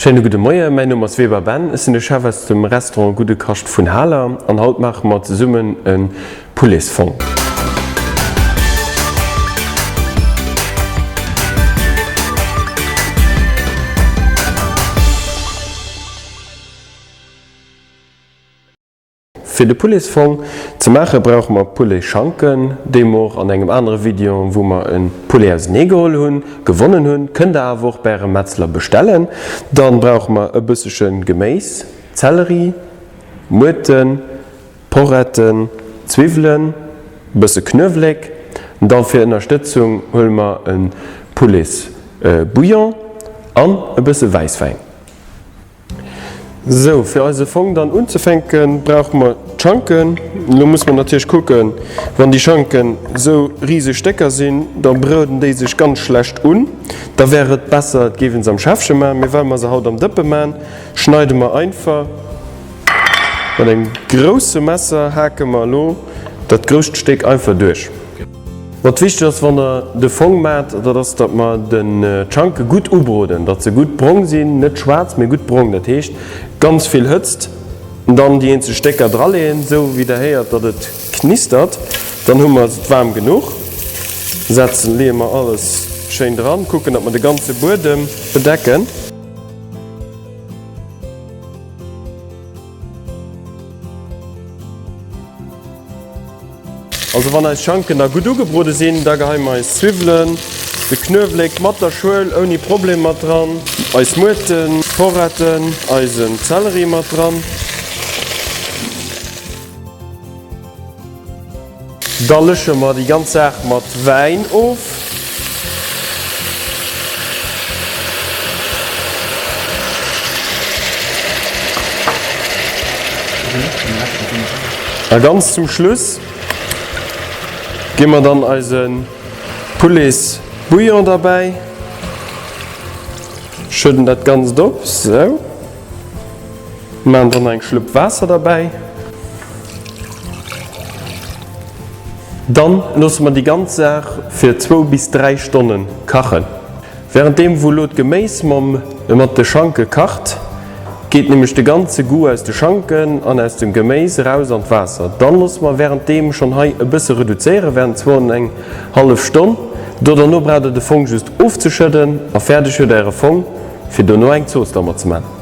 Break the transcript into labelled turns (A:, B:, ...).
A: Schéine gudde Moie, mäin Numm ass Weber Ben, ech sinn de Chef aus dem Restaurant Gudde Kascht vun Haler an haut maache mer zesummen e Pouletsfong. Fir de Pouletsfong ze maache brauche mer Pouletschanken, déi mer och an engem anere Video, wou mer e Poulet ausenee geholl hunn, gewonnen hunn. Kënnt der awer och bei ärem Metzler bestellen. Dann brauche mer e bëssche Geméis, Zelleri, Muerten, Poretten, Zwiwwelen, e bësse Knuewelek. Dann fir Ënnerstëtzung huele mer e Pouletsbouillon an e bësse Wäisswäin. Sou, fir eise Fong dann unzefänken, brauche mer d'Schanken. Elo muss mer natierlech kucken, wann déi Schanken sou riseg Stécker sinn, da broden déi sech ganz schlecht un. Da wär et besser, et géif een se am Schäffche man. Mee well mer se haut am Dëppe man, schneide mer einfach mat engem grousse Messer, hake mer elo dat grousst Stéck einfach duerch. Wat wichteg ass wann der de Fong maacht, dat ass datt mer den d'Schanke gutt ubroden, datt se gutt brong sinn, net schwaarz mee gutt brong. Dat heescht ganz vill Hëtzt, dann déi eenzel Stécker draleeën, esou wéi der héiert datt et knistert, dann hu mer et waarm genuch. Setzen, leeë mer alles schéin dran, kucken datt mer de ganze Buedem bedecken. Also wann eis Schanken da gutt ugebrode sinn, da geheie mer eis Zwiwwelen, de Knuewelek mat der Schuel ouni Problem mat dran, eis Muerten, Poretten, eisen Zelleri mat dran. Da lësche mer déi ganz Saach mat Wäin of. A ganz zum Schluss gi mer dann eise Pouletsbouillon derbäi, schëdden dat Ganzt op, sou, maachen dann nach eng Schlupp Waasser derbäi. Dann loosse mer déi ganz Saach fir zwou bis 3 Stonnen kachen. Währenddeem wou lo d'Geméis mam mat de Schanke kacht, geet nämlech de ganze Goût aus de Schanken an aus dem Geméis eraus an d'Waasser. Dann loosse mer währenddeem schonn hei e bësse reduzéieren, während zwou an eng hallef Stonn. Do derno braucht der de Fong just ofzeschëdden a fäerdeg huet der äre Fong fir dono eng Zooss dermat ze man.